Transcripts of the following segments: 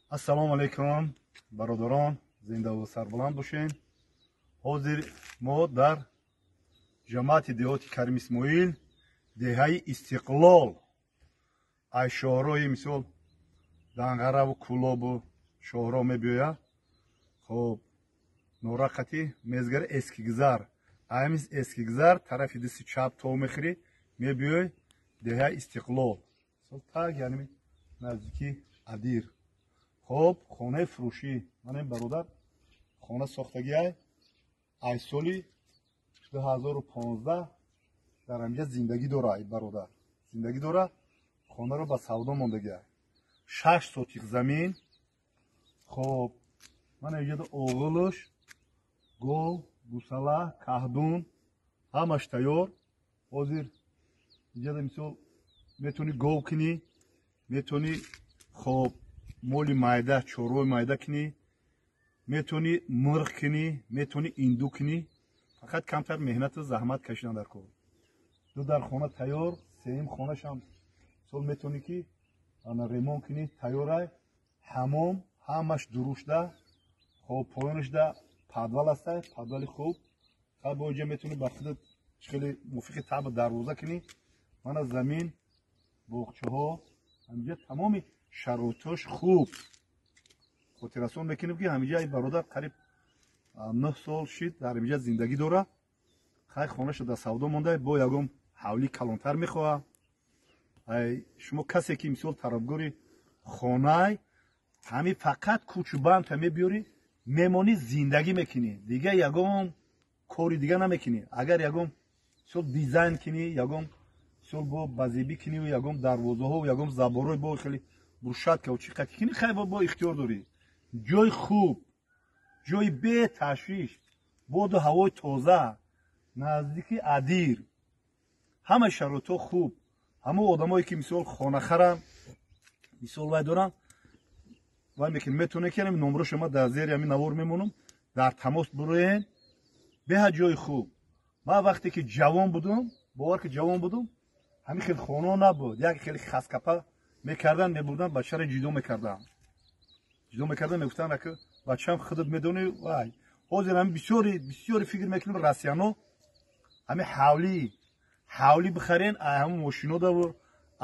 Ассалому алайкум, бародарон, зиндаву сарбаланд бошед. Ҳозир мо дар ҷамоати деҳоти Карим Исмоил, деҳаи Истиқлол, ай шоҳрои мисол Данғараву Кӯлобу шоҳро мебиёяд. Хоб, норақати мезгари Эскигзар, аймиз Эскигзар тарафи дасти чап то мехӯрӣ, мебиёй деҳаи Истиқлол, так, яъне наздики Адир. Хоб, хонаи фурӯшӣ. Манем бародар хона сохтагиай, ай соли 2015 дар ҳамҷа зиндагӣ дора. Ай бародар зиндагӣ дора, хонаро ба савдо мондагиай, 6 сотих замин. Хоб, мана иҷода оғилш, гов, гусала, каҳдун ҳамаш тайёр. Ҳозир иҷода мисол метавонӣ гов кунӣ, метавонӣ, хоб, моли майда, чорвои майда кунӣ, метавонӣ мурғ кунӣ, метавонӣ инду кунӣ, фақат камтар меҳнату заҳмат кашидан дар кор. Ду дар хона тайёр, сеюм хонашам мисол метавонӣ ки ана ремонт кунӣ, тайёрай. Ҳамом ҳамаш дурушда, хоб, поёнашда подвал ҳастай, подвали хуб. Хай, бо иҷа метавонӣ ба худат хеле мувофиқи таб дарвоза кунӣ. Мана замин, боғчаҳо, ҳамиҷа тамоми шароитош хуб. Хотиррасон мекунем, ки ҳамиҷа бародар қариб 9 сол шид дар ҳамиҷа зиндагӣ дора. Хай, хонаша дар савдо монда, бо ягон ҳавлӣ калонтар мехоҳад. Шумо касе ки мисол тарафгори хонай, ҳами фақат кӯчубандта мебиёрӣ, мемонӣ, зиндагӣ мекунӣ, дига ягон кори дига намекунӣ. Агар ягон мисол дизайн кунӣ, ягон мисол бо базебӣ кунӣ, ягон дарвозаҳо, ягон заборҳои бо хеле брусчатка чӣ қати кунӣ, хай, бо ихтиёр дорӣ. Ҷои хуб, ҷои беташвиш, боду ҳавои тоза, наздики Адир, ҳама шароитҳо хуб. Ҳамон одамое ки мисол хонахаранд, мисол вай доранд, вай мекунед, метавонед ки номро шумо дар зери ҳамин навор мемонам, дар тамос бироен. Беҳад ҷои хуб. Ман вақте ки ҷавон будум, бовар ки ҷавон будум, ҳамин хел хонао набуд. Як хеле хаскапа мекардан, мебурдан, бачаро ҷудо мекардан, ҷудо мекардан, мегуфтанд, ака, бачаам, худат медонӣ. Вай ҳозир ҳами бисёри бисёри фикр мекунем, россияно ҳами ҳавлӣ бихарен, ай ҳамун мошинодаву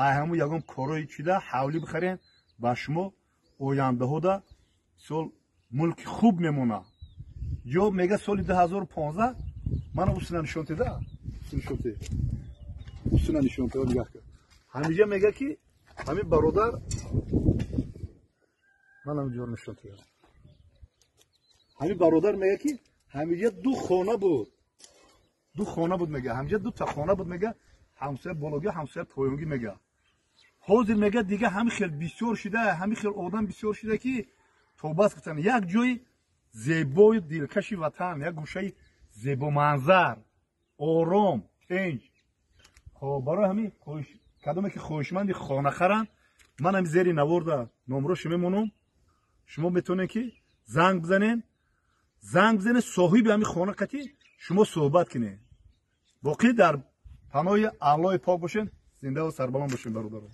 ай ҳамун ягон корои чида ҳавлӣ бихарен, ба шумо ояндаҳода мисол мулки хуб мемонад. Ҷо мега соли 2015 мана усина нишон теда, нишон те, усина нишон теда, нигаҳ кар. Ҳамиҷа мега ки ҳамин бародар манам ҷо нишон теда. Ҳамин бародар мега ки ҳамиҷа ду хона буд, ду хона буд, мега, ҳамиҷа дута хона буд, мега, ҳамсоя бологӣ, ҳамсоя поёнгӣ. Мега, ҳозир, мега, дига ҳами хел бисёр шуда, ҳами хел одам бисёр шуда ки тобас гуфтан. Як ҷои зебою дилкаши ватан, як гӯшаи зебоманзар, ором, тинҷ. Хоб, барои ҳамин кадоме ки хоҳишманди хонахаранд, ман ҳами зери наворда номрошо мемонам, шумо метавонед ки занг бизанед, занг бизанед, соҳиби ҳамин хона қатӣ шумо суҳбат кунед. Боқӣ дар паноҳи Аллоҳи пок бошед, зиндаву сарбаланд бошед, бародарон.